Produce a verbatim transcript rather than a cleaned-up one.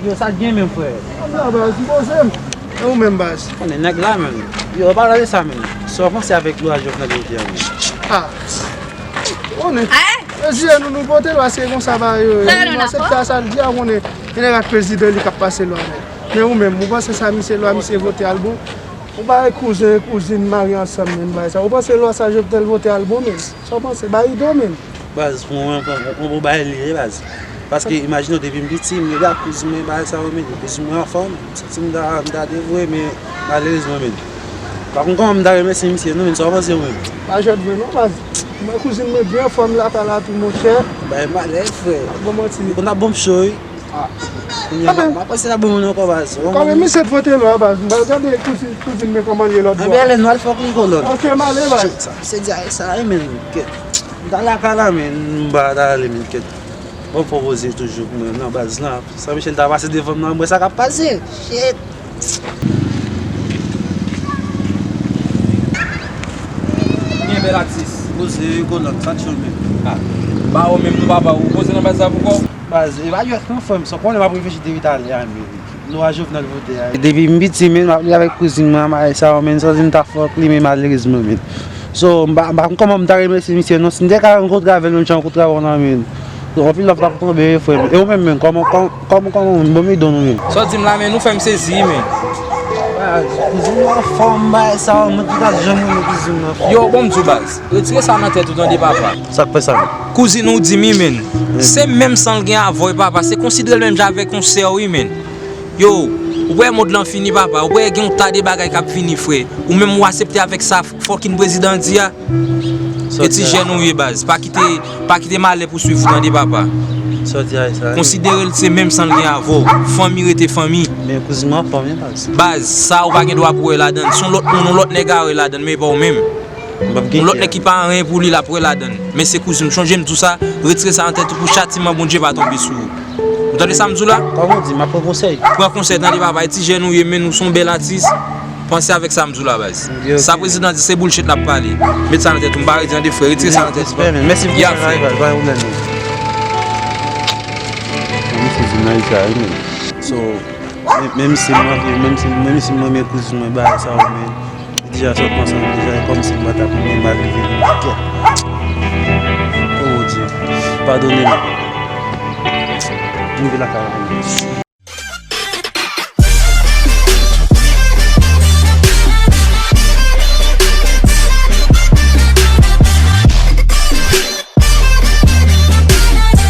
Yo, sa k gen menm, frè? Ann la, baz, m poze m. E ou menm, baz? Konnen nèg la, menm. Yo, pa pale de sa, menm. Sa w panse avèk lwa Jovenel vote a, menm? Ah. Konnen. Mezire nou, nou vote lwa, se konsa bagay yo ye. Nou aksepte a, sa l di a, konnen. Gen nèg ak prezidan li k ap pase lwa, menm. Men ou menm, ou panse sa misye lwa, misye vote a l bon? Ou pa wè kouzen, kouzin mari ansanm, menm, bagay sa. Ou panse lwa sa Jovenel vote a l bon, menm? Sa w panse? Ba ido, menm. Baz, pou mwen, pou, pou, pou bay li ye, baz. Paske, imajine w, depi m piti, m rele ak kouzin mwen, bagay sa yo, men kouzin mwen anfòm, m santi m ta, m ta devwe, men malerezman, men. Pa konn kòman m ta remèsye misye, non, men sa w panse, ou menm? Pa jwèt vre, non, baz. Mwen, kouzin mwen byen anfòm, lakay la tou, monchè. Bay malè, frè. Bon, manti. Ou konn ap bon cho, wi. Ah. Kounye a, m ap panse n ap bon moun ankò, baz. Kòman misye t vote lwa, baz? M pral gade kouzin, kouzin mwen kòman l ye lòt bò. Anben, ale, nou al fè yon kolòn. Ok, m ale, baz. Shit, sa, misye di a sa, wi, men, kèt. M ta lakay la, men, m pa ta ale, men, kèt. Bon, pwopoze toujou pou mwen, nan baz la. San Michel ta pase devan m nan, m wè sa k ap pase. Shit. Byen, bèl atis. Poze, kolòn, sa t jwenn menm? Ah. Ba ou menm, nou papa, ou poze nan baz la pou kò w? Baz, e pa jwèt non, frè m, sa w konnen m ap reflechi depi talè a, men. Lwa Jovenel vote a. Depi m piti, men, m ap li avèk kouzin mwen, bagay sa yo, men, m santi m ta fè ak li, men malerezman, men. So, m pa, m pa konn kòman m ta remèsye misye, non, si m te ka rankontre avè l, menm jan rankontre avè w la, men. So, anpil love pa pou tonbe, frè m. E ou menm, men, kòman, kòman, kòman, kòman, bon, mi don nou, men. Sa w di m la, men, nou fè m sezi, men. Ah, kouzin mwen anfòm, bagay sa yo, mwen ki ta janm renmen kouzin mwen anfòm. Yo, bon, m di w, baz. Retire sa nan tèt ou, tande, papa. Sa k fè sa, men? Kouzin ou di m, wi, men. Se menm san l gen avè w, papa. Se konsidere l menm jan avèk yon sè w, wi, men. Yo, ou wè mond lan fini, papa. Ou wè gen yon ta de bagay k ap vini, frè. Ou menm ou aksepte avèk sa fucking prezidan di a. E ti jèn ou ye, baz. Pa kite, pa kite malè pouswiv ou, tande, papa. Sa w di a, sa, wi. Konsidere l se menm san l gen avè w. Fanmi rete fanmi. Men kouzin mwen anfòm, wi, baz. Baz, sa ou pa gen dwa pou wè ladan l. Se yon lòt moun, yon lòt nèg a wè ladan l, men e pa w menm. M p ap gen kè. Yon lòt nèg ki pa anyen pou li, l ap wè ladan l. Men se kouzin m. Chonje m di w sa, retire sa nan tèt ou pou chatiman Bondye pa tonbe sou ou. Ou tande sa m di w la? Kòman w di? M ap pran konsèy. Pran konsèy, tande papa, e ti jèn ou ye, men ou se yon bèl atis. Panse avèk sa m di w la, baz. Sa prezidan di, se bullshit l ap pale. Met sa nan tèt ou, m pa redi tande, frè, retire sa nan tèt ou. Mèsi pou konsèy la, baz, pa gen pwoblèm, non. Misye di m nan Ayiti a, wi, men. So, men, menm si m anvi, menm si, menm si m renmen kouzin mwen, bagay sa yo, men. Li deja sot ansanm deja, e kòmsi m pa t ap renmen m al rive nan kè. O Bondye, padone m. M vin lakay la.